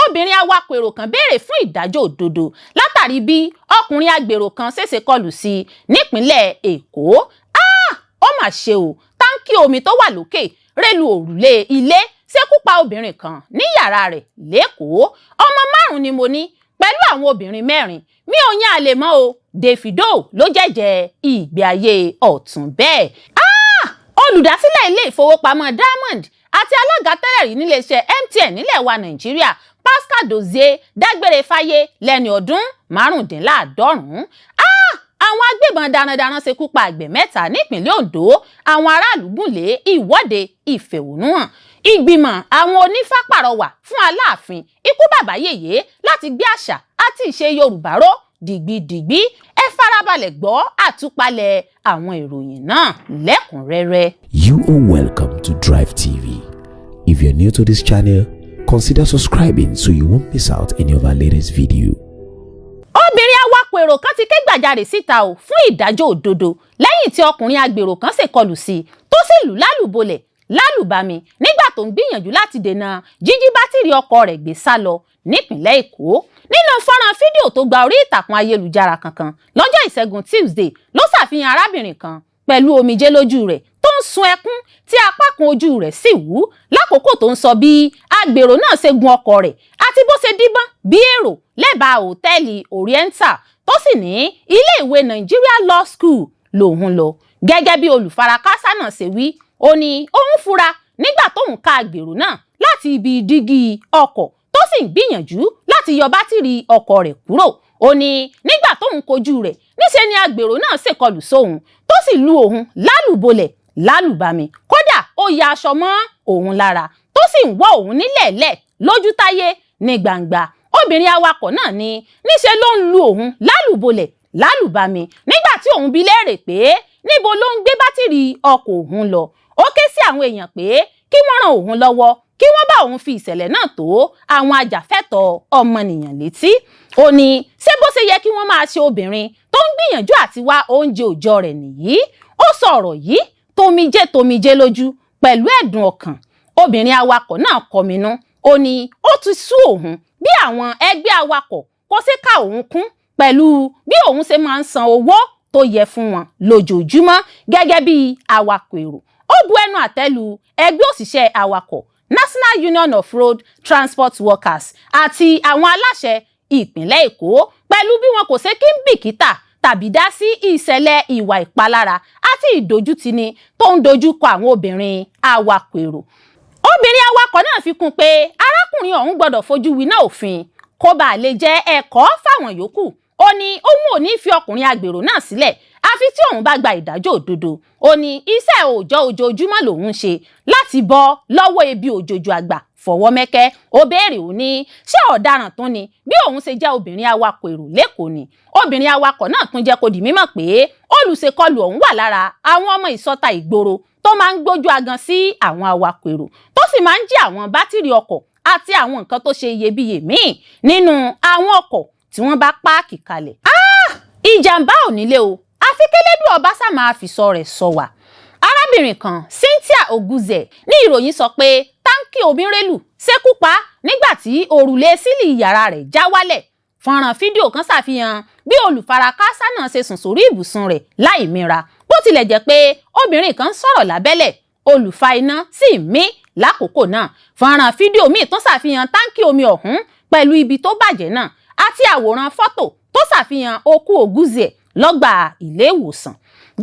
Obìnrin awakọ̀ èrò kan béèrè fún ìdájọ́ òdodo látàrí bí ọkùnrin agbèrò kan ṣèṣe kọlù sí i nípínlẹ̀ Èkó. Ó mà ṣe o, táǹkì omi tó wà lókè rélu òrùlé ilé ṣekú pa obìnrin kan ní yàrá rẹ̀ lÉkòó. Ọmọ 5 ni mo ní pẹ̀lú àwọn obìnrin 4, mi ò yan àlè mọ́ o, Davido ló jẹ́jẹ́ ìgbé ayé ọ̀tún bẹ́ẹ̀. Olùdásílẹ̀ ilé ìfowópamọ́ Diamond àti alága tẹ́lẹ̀ rí níléeṣẹ́ MTN nílẹ̀ wa Nàìjíríà, Pascal Dozie, dágbére fáyé lẹ́ni ọdún 75. Àwọn agbébọn darandaran ṣekú pa àgbẹ̀ 3 nípìnlẹ̀ Ondo, àwọn aráàlú gùnlé ìwọ́de ìfẹ̀hónúhàn. Ìgbìmọ̀ àwọn onífá pàrọwà fún Aláàfin ikú bàbá yèyé láti gbé àṣà àti ìṣe Yorùbá ró dìgbìdìgbì. Ẹ farabalẹ̀ gbọ́ àtúpalẹ̀ àwọn ìròyìn náà lẹ́kùnrẹ́rẹ́. You are welcome to Drive TV. If you're new to this channel, consider subscribing so you won't miss out any of our latest video. Obìnrin awakọ̀ èrò kan ti ké gbàjarè síta o fún ìdájọ́ òdodo lẹ́yìn tí ọkùnrin agbèrò kan ṣèkọlù sí i tó sì lù lálùbolẹ̀ lálùbami nígbà tó ń gbìyànjú láti dènà jíjí bátìrì ọkọ̀ rẹ̀ gbé sá lọ nípìnlẹ̀ Èkó. Nínú fọ́nrán fídíò tó gba orí ìtàkùn ayélujára kankan lọ́jọ́ Ìṣẹ́gun Tuesday ló ṣàfihàn arábìnrin kan pẹ̀lú omijé lójú rẹ̀ tó ń sun ẹkún tí apá kan ojú rẹ̀ sì wú lákòókò tó ń sọ bí agbèrò náà ṣe gun ọkọ̀ rẹ̀ àti bó ṣe díbọ́n bí èrò lẹ́bàá òtẹ́ẹ̀lì Oriental, tó sì ní iléèwé Nigeria Law School lòun lọ. Gẹ́gẹ́ bí olùfarakásá náà ṣe wí, ó ní òun fura nígbà tóun ká agbèrò náà láti ibi dígí ọkọ̀ tó sì ń gbìyànjú láti yọ bátìrì ọkọ̀ rẹ̀ kúrò. Ó ní nígbà tóun kojú rẹ̀, níṣe ni agbèrò náà ṣèkọlù sóun tó sì lu òun lálùbolẹ̀ lálùbami, kódà ó ya aṣọ mọ́ òun lára tó sì ń wọ́ òun nílẹ̀ẹ́lẹ̀ lójú táyé ní gbangba. Obìnrin awakọ̀ náà ní níṣe ló ń lu òun lálùbolẹ̀ lálùbami. Nígbà tí òun bi léèrè pé níbo ló ń gbé bátìrì ọkọ̀ òun lọ, ó ké sí àwọn èèyàn pé kí wọ́n ràn òun lọ́wọ́, kí wọ́n bá òun fi ìṣẹ̀lẹ̀ náà tó àwọn ajàfẹ́tọ̀ọ́ ọmọnìyàn létí. Ó ní ṣé bó ṣe yẹ kí wọ́n máa ṣe obìnrin tó ń gbìyànjú àti wá oúnjẹ òòjọ́ rẹ̀ nìyí? Ó sọ ọ̀rọ̀ yìí tomijé tomijé lójú pẹ̀lú ẹ̀dùn ọkàn. Obìnrin awakọ̀ náà kọminú, ó ní ó ti sú òun bí àwọn ẹgbẹ́ awakọ̀ kò ṣe ká òun kún pẹ̀lú bí òun ṣe máa ń san owó tó yẹ fún wọn lójoojúmọ́ gẹ́gẹ́ bí awakọ̀ èrò. Ó bu ẹnu àtẹ́ lu ẹgbẹ́ òṣìṣẹ́ awakọ̀, National Union of Road Transport Workers, àti àwọn aláṣẹ ìpínlẹ̀ Èkó pẹ̀lú bí wọn kò ṣe kí ń bìkítà tàbí dá sí ìṣẹ̀lẹ̀ ìwà ìpalára àti ìdójútini tó ń dojú kọ àwọn obìnrin awakọ̀ èrò. Obìnrin awakọ̀ náà fi kún pé arákùnrin ọ̀hún gbọ́dọ̀ fojú winá òfin kó bàa lè jẹ́ ẹ̀kọ́ fáwọn yòókù. Ó ní òun ò ní fi ọkùnrin agbèrò náà sílẹ̀ àfi tí òun bá gba ìdájọ́ òdodo. Ó ní iṣẹ́ òòjọ́ ojoojúmọ́ lòun ń ṣe láti bọ́ lọ́wọ́ ebi òjòjò àgbà fọwọ́ mẹ́kẹ́. Ó béèrè, ó ní ṣé ọ̀daràn tún ni bí òun ṣe jẹ́ obìnrin awakọ̀ èrò lÉkòó ni? Obìnrin awakọ̀ náà tún jẹ́ kó di mímọ̀ pé olùṣèkọlù ọ̀hún wà lára àwọn ọmọ ìsọta ìgboro tó máa ń gbójú agan sí àwọn awakọ̀ èrò, tó sì máa ń jí àwọn bátìrì ọkọ̀ àti àwọn nǹkan tó ṣe iyebíye míì nínú àwọn ọkọ̀ tí wọ́n bá páàkì kalẹ̀. Ìjàmbá ò nílé o, àfi kélédùn ọba sá máa fìṣọ́ rẹ̀ sọ wà. Arábìnrin kan, Cynthia Oguze, ní ìròyìn sọ pé táǹkì omi rélù ṣekú pa nígbà tí òrùlé sílì yàrá rẹ̀ já wálẹ̀. Fọ́nrán fídíò kan ṣàfihàn bí olùfarakásá náà ṣe sùn sórí ibùsùn rẹ̀ láì mira, bó tilẹ̀ jẹ́ pé obìnrin kan sọ̀rọ̀ lábẹ́lẹ̀, olùfà iná sì mí lákòókò náà. Fọ́nrán fídíò míì tún ṣàfihàn táǹkì omi ọ̀hún pẹ̀lú ibi tó bàjẹ́ náà àti àwòrán fọ́tò tó ṣàfihàn òkú Oguzie lọ́gbà ilé ìwòsàn.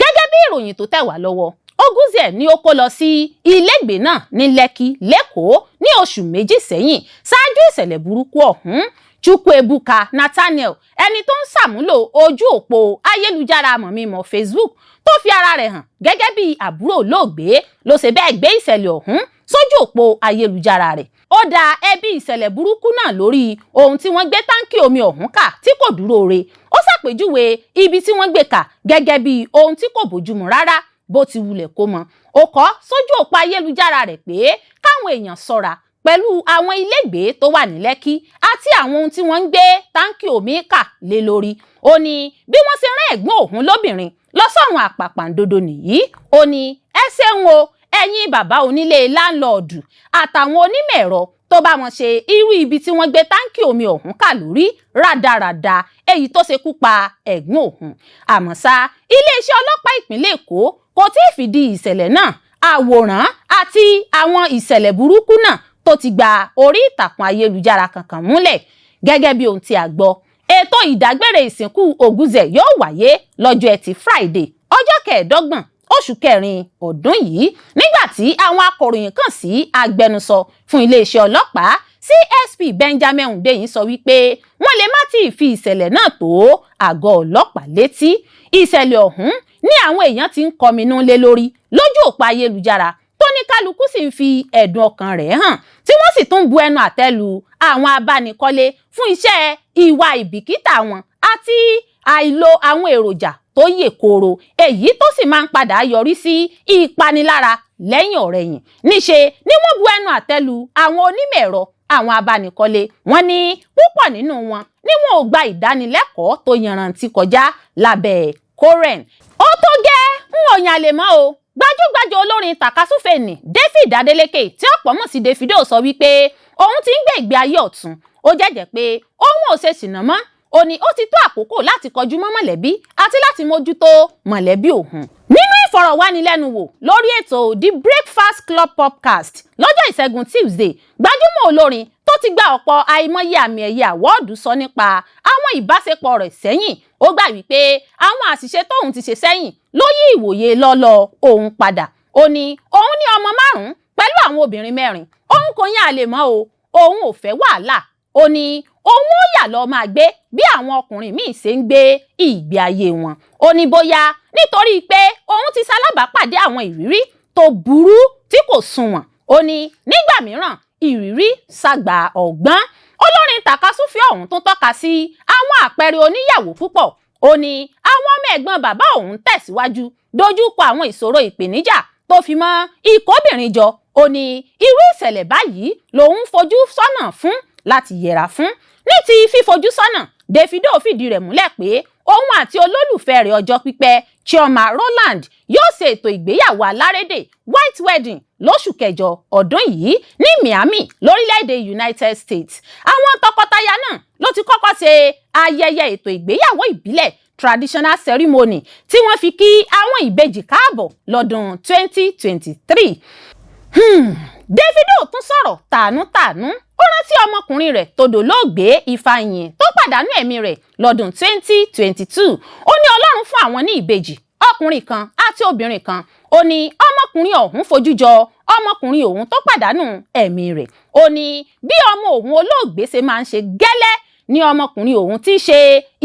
Gẹ́gẹ́ bí ìròyìn tó tẹ̀ wá lọ́wọ́, Oguzie ní ó kó lọ sí ilégbèé náà ní Lẹ́kì lÉkòó ní oṣù 2 sẹ́yìn ṣáájú ìṣẹ̀lẹ̀ burúkú ọ̀hún. Chukwuebuka Nathaniel, ẹni tó ń ṣàmúlò ojú òpó ayélujára mọ̀mímọ̀ Facebook tó fi ara rẹ̀ hàn gẹ́gẹ́ bí àbúrò olóògbé, ló ṣe bẹ́ẹ̀ gbé ìṣẹ̀lẹ̀ ọ̀hún sójú òpó ayélujára rẹ̀. Ó da ẹ̀bi ìṣẹ̀lẹ̀ burúkú náà lórí ohun tí wọ́n gbé táǹkì omi ọ̀hún kà tí kò dúró re. Ó ṣàpèjúwe ibi tí wọ́n gbé kà gẹ́gẹ́ bí ohun tí kò bójúmu rárá bó ti wulẹ̀ kó mọ. Ó kọ sójú òpó ayélujára rẹ̀ pé káwọn èèyàn ṣọ́ra pẹ̀lú àwọn ilégbèé tó wà ní Lẹ́kí àti àwọn ohun tí wọ́n ń gbé táǹkì omi kà lé lórí. Ó ní bí wọ́n ṣe rán ẹ̀gbọ́n òun lóbìnrin lọ sọ́run àpàpàǹdodo nìyí. Ó ní ẹ ṣeun o, ẹ̀yin bàbá onílé láńlọ́ọ̀dù àtàwọn onímọ̀ ẹ̀rọ tó Tó bá wọn ṣe irú ibi tí wọ́n gbé táǹkì omi ọ̀hún kà lórí rádaràda, èyí tó ṣekú pa ẹ̀gbọ́n òun. Àmọ́ ṣá, iléeṣẹ́ ọlọ́pàá ìpínlẹ̀ Èkó kò tí ì fìdí ìṣẹ̀lẹ̀ náà, àwòrán àti àwọn ìṣẹ̀lẹ̀ burúkú náà tó ti gba orí ìtàkùn ayélujára kankan múlẹ̀. Gẹ́gẹ́ bí ohun tí a gbọ́, ètò ìdágbére ìsìnkú Oguze yóò wáyé lọ́jọ́ Ẹtì Friday, ọjọ́ 25, oṣù kẹrin ọdún yìí. Nígbà tí àwọn akọ̀ròyìn kàn sí agbẹnusọ fún iléeṣẹ́ ọlọ́pàá, CSP Benjamin Hundeyin sọ wípé wọ́n lè má tí ì fi ìṣẹ̀lẹ̀ náà tó àgọ́ ọlọ́pàá létí. Ìṣẹ̀lẹ̀ ọ̀hún ní àwọn èèyàn ti ń kọminú lé lórí lójú òpó ayélujára, tó ní kálukú sì ń fi ẹ̀dùn ọkàn rẹ̀ hàn, tí wọ́n sì tún bu ẹnu àtẹ́ lu àwọn abánikọ́lé fún iṣẹ́ ìwà ìbìkítà wọn àti àìlò àwọn èròjà tó yè kooro, èyí tó sì máa ń padà yọrí sí ìpanilára lẹ́yìn ọ̀rẹ̀yìn. Níṣe ni wọ́n bu ẹnu àtẹ́ lu àwọn onímọ̀ ẹ̀rọ àwọn abánikọ́lé. Wọ́n ní púpọ̀ nínú wọn ni wọn ò gba ìdánilẹ́kọ̀ọ́ tó yanrantí kọjá lábẹ́ COREN. Ó tó gẹ́, n ò yàn lè mọ́ o. Gbajúgbajà olórin tàkasúfèé ní David Adeleke, tí ọ̀pọ̀ mọ̀ sí Davido, sọ wípé òun ti ń gbé ìgbé ayé ọ̀tun. Ó jẹ́jẹ́ pé òun ò ṣe ṣìnà mọ́. Ó ní ó ti tó àkókò láti kọjú mọ́ mọ̀lẹ́bí àti láti mójútó mọ̀lẹ́bí òun. Nínú ìfọ̀rọ̀wánilẹ́nuwò lórí ètò The Breakfast Club podcast lọ́jọ́ Ìṣẹ́gun Tuesday, gbajúmọ̀ olórin tó ti gba ọ̀pọ̀ àìmọye àmì ẹ̀yẹ award sọ nípa àwọn ìbáṣepọ̀ rẹ̀ sẹ́yìn. Ó gbà wípé àwọn àṣìṣe tóun ti ṣe sẹ́yìn ló yí ìwòye lọ́lọ́ òun padà. Ó ní òun ní ọmọ márùn-ún pẹ̀lú àwọn obìnrin mẹ́rin. Òun kò yán àlè mọ́ o, òun ò fẹ́ wàhálà. Ó ní òun ó yà lọ máa gbé bí àwọn ọkùnrin míì ṣe ń gbé ìgbé ayé wọn. Ó ní bóyá nítorí pé òun ti ṣalábàápàdé àwọn ìrírí tó burú tí kò sunwọ̀n. Ó ní nígbà mìíràn, ìrírí ṣàgbà ọgbọ́n. Olórin tàkasúfèé ọ̀hún tó tọ́ka sí àwọn àpẹẹrẹ oníyàwó púpọ̀. Ó ní àwọn ọmọ ẹ̀gbọ́n bàbá òun tẹ̀síwájú dojú kọ àwọn ìṣòro ìpèníjà tó fi mọ́ ìkóbìnrin jọ. Ó ní irú ìṣẹ̀lẹ̀ báyìí lòun fojú sọ́nà fún láti yẹra fún. Ní ti fífojú sọ́nà, Davido fìdí rẹ̀ múlẹ̀ pé òun àti olólùfẹ́ rẹ̀ ọjọ́ pípẹ́, Chioma Roland, yóò ṣe ètò ìgbéyàwó alárédè, white wedding, lóṣù kẹjọ ọdún yìí ní Miami, lórílẹ̀‐èdè United States. Àwọn tọkọtaya náà ló ti kọ́kọ́ ṣe ayẹyẹ ètò ìgbéyàwó ìbílẹ̀, traditional ceremony, tí wọ́n fi kí àwọn ìbejì káàbọ̀ lọ́dún 2023. Davido tún sọ̀rọ̀ tànútànú. Ó rántí ọmọkùnrin rẹ̀ tó dolóògbé, Ifeanyi, tó pàdánù ẹ̀mí rẹ̀ lọ́dún 2022. Ó ní Ọlọ́run fún àwọn ní ìbejì, ọkùnrin kan àti obìnrin kan. Ó ní ọmọkùnrin ọ̀hún fojú jọ ọmọkùnrin òun tó pàdánù ẹ̀mí rẹ̀. Ó ní bí ọmọ òun olóògbé ṣe máa ń ṣe gẹ́lẹ́ ní ọmọkùnrin òun tí í ṣe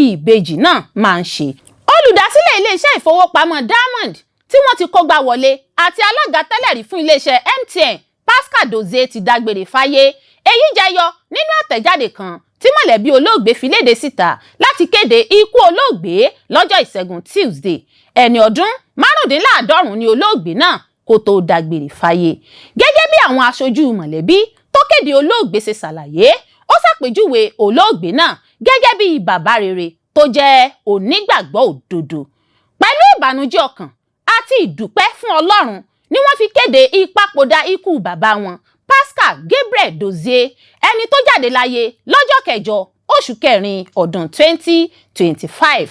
ìbejì náà máa ń ṣe. Olùdásílẹ̀ iléeṣẹ́ ìfowópamọ́ Diamond tí wọ́n ti kógbá wọlé àti alága tẹ́lẹ̀ rí fún iléeṣẹ́ MTN, Pascal Dozie, ti dágbére fáyé. Èyí jẹyọ nínú àtẹ̀jáde kan tí mọ̀lẹ́bí olóògbé fi léde síta láti kéde ikú olóògbé lọ́jọ́ Ìṣẹ́gun Tuesday. Ẹni ọdún 75 ni olóògbé náà kó tó dágbére fáyé. Gẹ́gẹ́ bí àwọn aṣojú mọ̀lẹ́bí tó kéde olóògbé ṣe ṣàlàyé, ó ṣàpèjúwe olóògbé náà gẹ́gẹ́ bí bàbá rere tó jẹ́ onígbàgbọ́ òdodo. Pẹ̀lú ìbànújẹ́ ọkàn àti ìdúpẹ́ fún Ọlọ́run ni wọ́n fi kéde ìpapòdà ikú bàbá wọn, Pascal Gabriel Dozie, ẹni tó jáde láyé lọ́jọ́ 8, oṣù kẹrin, ọdún 2025.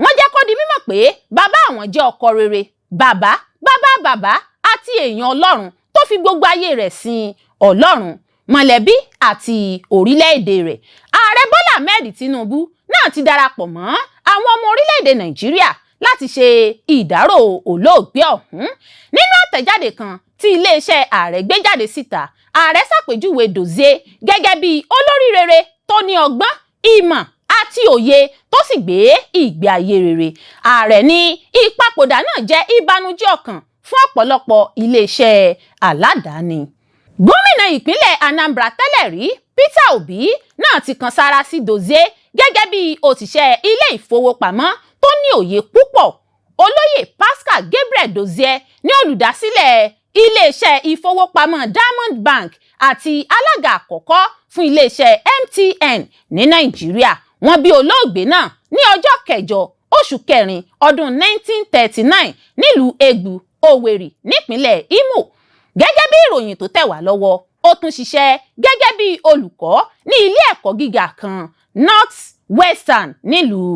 Wọ́n jẹ́ kó di mímọ̀ pé bàbá àwọn jẹ́ ọkọ rere, bàbá, bàbá bàbá àti èèyàn Ọlọ́run tó fi gbogbo ayé rẹ̀ sin Ọlọ́run, mọ̀lẹ́bí àti orílẹ̀-èdè rẹ̀. Ààrẹ Bọ́lá Ahmed Tinubu náà ti darapọ̀ mọ́ àwọn ọmọ orílẹ̀-èdè Nàìjíríà láti ṣe ìdárò olóògbé ọ̀hún. Nínú àtẹ̀jáde kan tí iléeṣẹ́ ààrẹ gbé jáde síta, ààrẹ ṣàpèjúwe Dozie gẹ́gẹ́ bí olórí rere tó ní ọgbọ́n, ìmọ̀ àti òye, tó sì gbé ìgbé ayé rere. Ààrẹ ní ìpapòdà náà jẹ́ ìbànújẹ́ ọkàn fún ọ̀pọ̀lọpọ̀ iléeṣẹ́ aládàáni. Gómìnà ìpínlẹ̀ Anambra tẹ́lẹ̀ rí, Peter Obi, náà ti kan sára sí Dozie gẹ́gẹ́ bí òṣìṣẹ́ ilé ìfowópamọ́ tó ní òye púpọ̀. Olóyè Pascal Gabriel Dozie ní olùdásílẹ̀ iléeṣẹ́ ìfowópamọ́ Diamond Bank àti alága àkọ́kọ́ fún iléeṣẹ́ MTN ní Nàìjíríà. Wọ́n bí olóògbé náà ní ọjọ́ 8, oṣù kẹrin, ọdún 1939 nílùú Egbu, Owerri, nípínlẹ̀ Imo. Gẹ́gẹ́ bí ìròyìn tó tẹ̀ wá lọ́wọ́, Ó tún ṣiṣẹ́ gẹ́gẹ́ bí olùkọ́ ní ilé ẹ̀kọ́ gíga kan, North Western, nílùú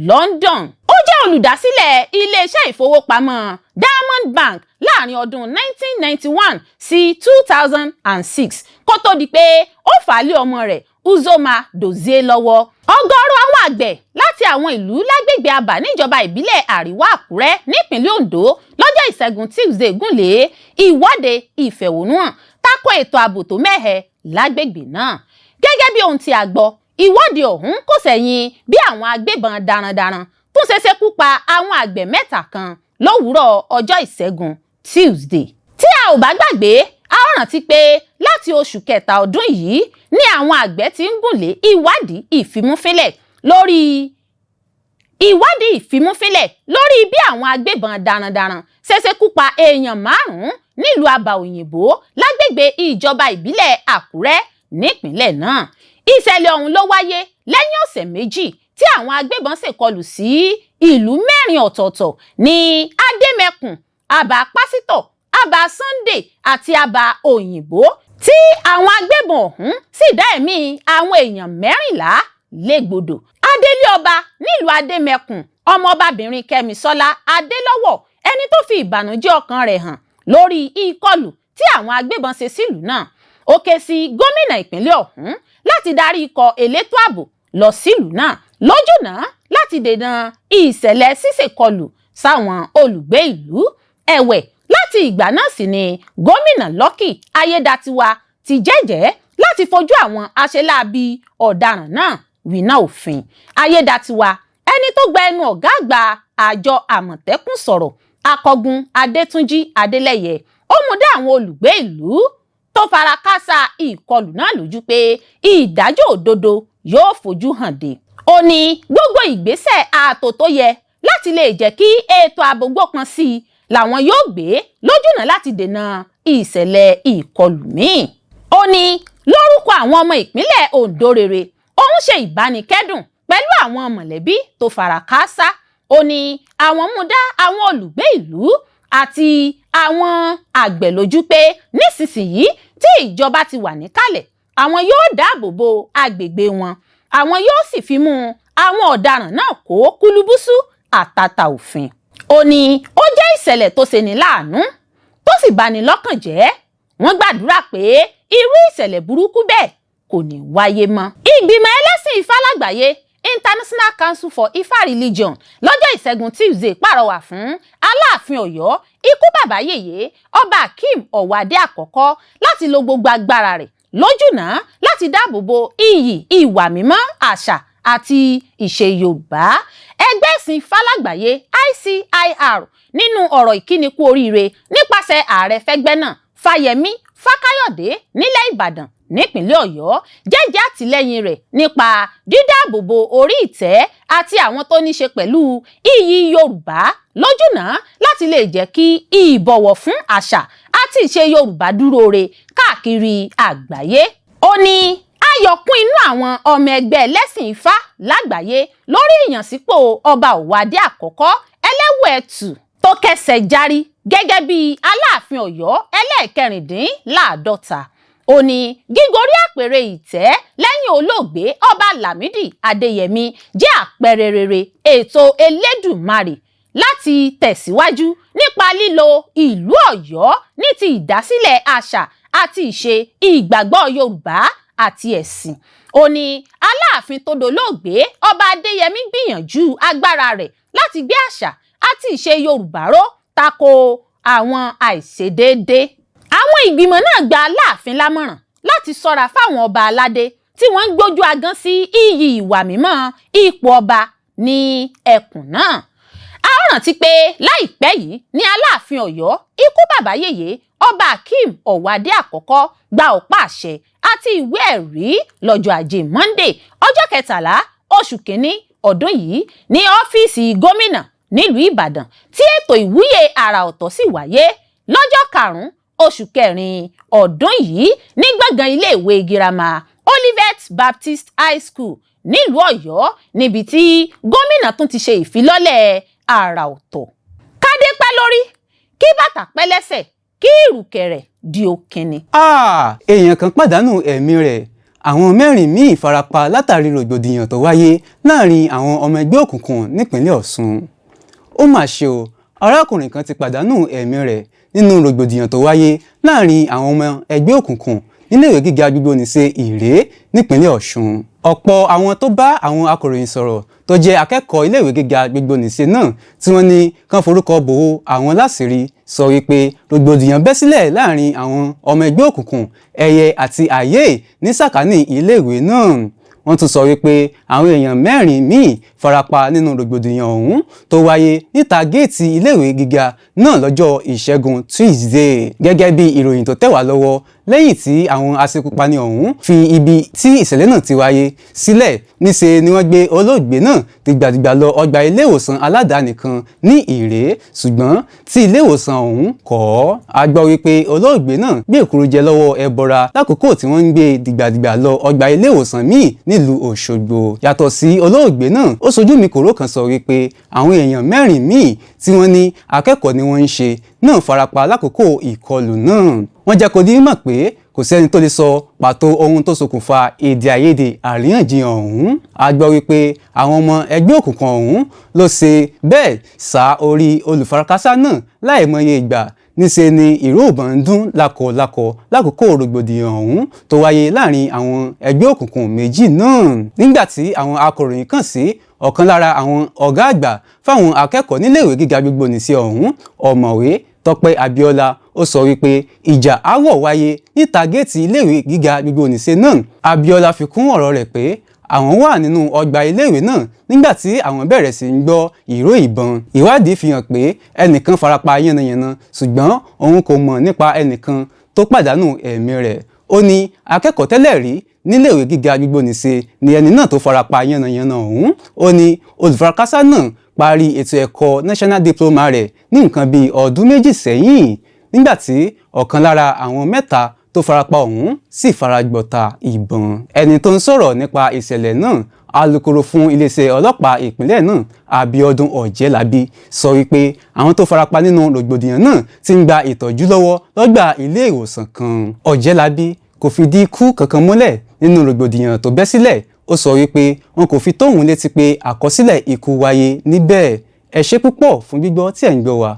London. Ó jẹ́ olùdásílẹ̀ iléeṣẹ́ ìfowópamọ́ Diamond Bank láàrin ọdún 1991 sí 2006, kó tó di pé ó fà á lé ọmọ rẹ̀ Uzoma Dozie lọ́wọ́. Ọ̀gọ̀ọ̀rọ̀ àwọn àgbẹ̀ láti àwọn ìlú lágbègbè Àbá níjọba ìbílẹ̀ Àríwá Àkúrẹ́ nípínlẹ̀ Ondo lọ́jọ́ Ìṣẹ́gun Tuesday gùnlé ìwọ́de ìfẹ̀hónúhàn tako ètò ààbò tó mẹ́hẹ lágbègbè náà. Gẹ́gẹ́ bí ohun tí a gbọ́, ìwọ́de ọ̀hún kò sẹ̀yìn bí àwọn agbébọn darandaran tún ṣe ṣekú pa àwọn àgbẹ̀ mẹ́ta kan lówùúrọ̀ ọjọ́ Ìṣẹ́gun Tuesday. Tí a ò bá gbàgbé, a ó rántí pé láti oṣù kẹta ọdún yìí ni àwọn àgbẹ̀ ti ń gùnlé ìwádìí ìfimúfínlẹ̀ lórí bí àwọn agbébọn darandaran ṣe ṣekú pa èèyàn márùn-ún nílùú Àbà Òyìnbó lágbègbè ìjọba ìbílẹ̀ Àkúrẹ́ nípínlẹ̀ náà. Ìṣẹ̀lẹ̀ ọ̀hún ló wáyé lẹ́yìn ọ̀sẹ̀ 2 tí àwọn agbébọn ṣèkọlù sí ìlú mẹ́rin ọ̀tọ̀ọ̀tọ̀ ní Adémẹkùn, Àbá Pásítọ̀, Àbá Sunday àti Àbá Òyìnbó, tí àwọn agbébọn ọ̀hún sì dá ẹ̀mí àwọn èèyàn 14 légbodò. Adélé ọba nílùú Adémẹkùn, ọmọọbabìnrin Kẹ́misọ́lá Adélọ́wọ̀, ẹni tó fi ìbànújẹ́ ọkàn rẹ̀ hàn lórí ìkọlù tí àwọn agbébọn ṣe sílùú náà, ó ké sí gómìnà ìpínlẹ̀ ọ̀hún láti darí ikọ̀ elétò ààbò lọ sílùú náà lójúnà láti dènà ìṣẹ̀lẹ̀ ṣíṣèkọlù sáwọn olùgbé ìlú. Ẹ̀wẹ̀, láti ìgbà náà sì ni Gómìnà Lucky Ayédàtiwa ti jẹ́jẹ̀ẹ́ láti fojú àwọn aṣeláàbí ọ̀daràn náà winá òfin. Ayédàtiwa, ẹni tó gba ẹnu ọ̀gá àgbà àjọ Àmọ̀tẹ́kùn sọ̀rọ̀, Akọgun Adétúnjì Adélẹ́yẹ, ó mú dá àwọn olùgbé ìlú tó fara káásá ìkọlù náà lójú pé ìdájọ́ òdodo yóò fojú hàn dé. Ó ní gbogbo ìgbésẹ̀ ààtò tó yẹ láti lè jẹ́ kí ètò ààbò gbópọn sí i làwọn yóò gbé lójúnà láti dènà ìṣẹ̀lẹ̀ ìkọlù míì. Ó ní lórúkọ àwọn ọmọ ìpínlẹ̀ Ondo rere, òun ṣe ìbánikẹ́dùn pẹ̀lú àwọn mọ̀lẹ́bí tó fara káásá. Ó ní àwọn mú dá àwọn olùgbé ìlú àti àwọn àgbẹ̀ lójú pé nísinsìnyí tí ìjọba ti wà níkàlẹ̀, àwọn yóò dáàbò bo agbègbè wọn, àwọn yóò sì fi mú àwọn ọ̀daràn náà kó kúlúbùsù àtàtà òfin. Ó ní ó jẹ́ ìṣẹ̀lẹ̀ tó ṣeni láàánú tó sì bani lọ́kàn jẹ́. Wọ́n gbàdúrà pé irú ìṣẹ̀lẹ̀ burúkú bẹ́ẹ̀ kò ní wáyé mọ́. Ìgbìmọ̀ ẹlẹ́sìn Ifá lágbàáyé, International Council for Ifa Religion, lọ́jọ́ Ìṣẹ́gun Tuesday pàrọwà fún Aláàfin Ọ̀yọ́, ikú bàbá yèyé, Ọba Akeem Ọ̀wádé àkọ́kọ́, láti lo gbogbo agbára rẹ̀ lójúnà láti dáàbò bo iyì, ìwà mímọ́, àṣà àti ìṣe Yorùbá. Ẹgbẹ́ ẹ̀sìn Ifá lágbàáyé, ICIR, nínú ọ̀rọ̀ ìkíni kú oríire nípasẹ̀ ààrẹ fẹ́gbẹ́ náà, Fáyẹmí Fákáyọ̀dé, nílẹ̀ Ìbàdàn nípínlẹ̀ Ọ̀yọ́, jẹ́jẹ́ àtìlẹ́yìn rẹ̀ nípa dídáàbòbò orí ìtẹ́ àti àwọn tó ní ṣe pẹ̀lú iyì Yorùbá lójúnà láti lè jẹ́ kí ìbọ̀wọ̀ fún àṣà àti ìṣe Yorùbá dúró re káàkiri àgbáyé. Ó ní ayọ̀ kún inú àwọn ọmọ ẹgbẹ́ ẹlẹ́sìn Ifá lágbàáyé lórí ìyànsípò Ọba Ọ̀wádé àkọ́kọ́ Ẹlẹ́wù Ẹ̀tù tó kẹsẹ̀ járí gẹ́gẹ́ bí Aláàfin Ọ̀yọ́ ẹlẹ́ẹ̀kẹrìndínláàádọ́ta. Ó ní gígorí àpèrè ìtẹ́ lẹ́yìn olóògbé Ọba Lámìdí Adéyẹmí jẹ́ àpẹẹrẹ rere ètò Elédùmarè láti tẹ̀síwájú nípa lílo ìlú Ọ̀yọ́ ní ti ìdásílẹ̀ àṣà àti ìṣe, ìgbàgbọ́ Yorùbá àti ẹ̀sìn. Ó ní Aláàfin tó dolóògbé Ọba Adéyẹmí gbìyànjú agbára rẹ̀ láti gbé àṣà àti ìṣe Yorùbá ró tako àwọn àìṣedéédé. Àwọn ìgbìmọ̀ náà gba Aláàfin lámọ̀ràn láti ṣọ́ra fáwọn ọba aládé tí wọ́n ń gbójú agán sí iyì, ìwà mímọ́ ipò ọba ní ẹkùn náà. A ó rántí pé láìpẹ́ yìí ní Aláàfin Ọ̀yọ́, ikú bàbá yèyé, Ọba Akeem Ọ̀wádé àkọ́kọ́, gba ọ̀pá àṣẹ àti ìwé ẹ̀rí lọ́jọ́ Ajé Monday, ọjọ́ 13 oṣù kínní ọdún yìí, ní ọ́fíìsì gómìnà nílùú Ìbàdàn, tí ètò ìwúyè àrà ọ̀tọ̀ sì wáyé lọ́jọ́ 5 oṣù kẹrin ọdún yìí ní gbọ̀ngàn iléèwé girama Olivet Baptist High School nílùú Ọ̀yọ́, níbi tí gómìnà tún ti ṣe ìfilọ́lẹ̀ àrà ọ̀tọ̀. Kádé pẹ́ lórí, kí bàtà pẹ́ lẹ́sẹ̀, kí Kí ìrùkẹ̀rẹ̀ di òkìnnì. Èèyàn kan pàdánù ẹ̀mí rẹ̀, àwọn 4 míì farapa látàrí rògbòdìyàn tó wáyé láàrin àwọn ọmọ ẹgbẹ́ òkùnkùn nípínlẹ̀ Ọ̀ṣun. Ó mà ṣe o, arákùnrin kan ti pàdánù ẹ̀mí rẹ̀ nínú rògbòdìyàn tó wáyé láàrin àwọn ọmọ ẹgbẹ́ òkùnkùn níléèwé gíga gbogbonìṣe Ìré nípínlẹ̀ Ọ̀ṣun. Ọ̀pọ̀ àwọn tó bá àwọn akọ̀ròyìn sọ̀rọ̀ tó jẹ́ akẹ́kọ̀ọ́ iléèwé gíga gbogbonìṣe náà tí wọ́n ní kán forúkọ bò àwọn láṣìírí sọ wípé rògbòdìyàn bẹ́ sílẹ̀ láàrin àwọn ọmọ ẹgbẹ́ òkùnkùn Ẹyẹ àti Ayé ní sàkání iléèwé náà. Wọ́n tún sọ wípé àwọn èèyàn 4 míì farapa nínú rògbòdìyàn ọ̀hún tó wáyé níta géètì iléèwé gíga náà lọ́jọ́ Ìṣẹ́gun Tuesday. Gẹ́gẹ́ bí ìròyìn tó tẹ̀ wá lọ́wọ́, lẹ́yìn tí àwọn aṣekúpani ọ̀hún fi ibi tí ìṣẹ̀lẹ̀ náà ti wáyé sílẹ̀, níṣe ni wọ́n gbé olóògbé náà dìgbàdìgbà lọ ọgbà iléèwòsàn aládàáni kan ní Ìré, ṣùgbọ́n tí iléèwòsàn ọ̀hún kọ̀ ọ́. A gbọ́ wípé olóògbé náà gbé èkuru jẹ lọ́wọ́ ẹbọra lákòókò tí wọ́n ń gbé dìgbàdìgbà lọ ọgbà iléèwòsàn míì nílùú Òṣogbo. Yàtọ̀ sí olóògbé náà, ó sojú mi kòró kan sọ wípé àwọn èèyàn 4 míì tí wọ́n ní akẹ́kọ̀ọ́ ni wọ́n ń ṣe náà farapa lákòókò ìkọlù náà. Wọ́n jẹ́ kó di mímọ̀ pé kò sẹ́ni tó lè sọ pàtó ohun tó ṣokùnfà èdè àìyedè àríyànjiyàn ọ̀hún. A gbọ́ wípé àwọn ọmọ ẹgbẹ́ òkùnkùn ọ̀hún ló ṣe bẹ́ẹ̀ sá orí olùfarakásá náà láìmọye ìgbà. Níṣe ni ìró ìbọn ń dún lákọlákọ lákòókò rògbòdìyàn ọ̀hún tó wáyé láàrin àwọn ẹgbẹ́ òkùnkùn méjì náà. Nígbà tí àwọn akọ̀ròyìn kàn sí ọ̀kan lára àwọn ọ̀gá àgbà fáwọn akẹ́kọ̀ọ́ níléèwé gíga gbogbonìṣe ọ̀hún, ọ̀mọ̀wé Tọ́pẹ́ Abíọ́lá, ó sọ wípé ìjà aáwọ̀ wáyé níta géètì iléèwé gíga gbogbonìṣe náà. Abíọ́lá fi kún ọ̀rọ̀ rẹ̀ pé àwọn wà nínú ọgbà iléèwé náà nígbà tí àwọn bẹ̀rẹ̀ sí ń gbọ́ ìró ìbọn. Ìwádìí fi hàn pé ẹnìkan farapa yánnayànna, ṣùgbọ́n òun kò mọ̀ nípa ẹnìkan tó pàdánù ẹ̀mí rẹ̀. Ó ní akẹ́kọ̀ọ́ tẹ́lẹ̀ rí níléèwé gíga gbogbonìṣe ni ẹni náà tó farapa yánnayànna ọ̀hún. Ó ní olùfarakásá náà parí ètò ẹ̀kọ́ National Diploma rẹ̀ ní nǹkan bíi ọdún 2 sẹ́yìn, nígbà tí ọ̀kan lára àwọn 3 tó farapa ọ̀hún sì faragbọ́ta ìbọn. Ẹni tó ń sọ̀rọ̀ nípa ìṣẹ̀lẹ̀ náà, alukoro fún iléeṣẹ́ ọlọ́pàá ìpínlẹ̀ náà, Abíọ́dún Ọ̀jẹ́lábí, sọ wípé àwọn tó farapa nínú rògbòdìyàn náà ti ń gba ìtọ́jú lọ́wọ́ lọ́gbà ilé ìwòsàn kan. Ọ̀jẹ́lábí kò fìdí ikú kankan múlẹ̀ nínú rògbòdìyàn tó bẹ́ sílẹ̀. Ó sọ wípé wọn kò fi tóhun létí pé àkọsílẹ̀ ikú wáyé níbẹ̀. Ẹ ṣé púpọ̀ fún gbígbọ́ tí ẹ̀ ń gbọ́ wa.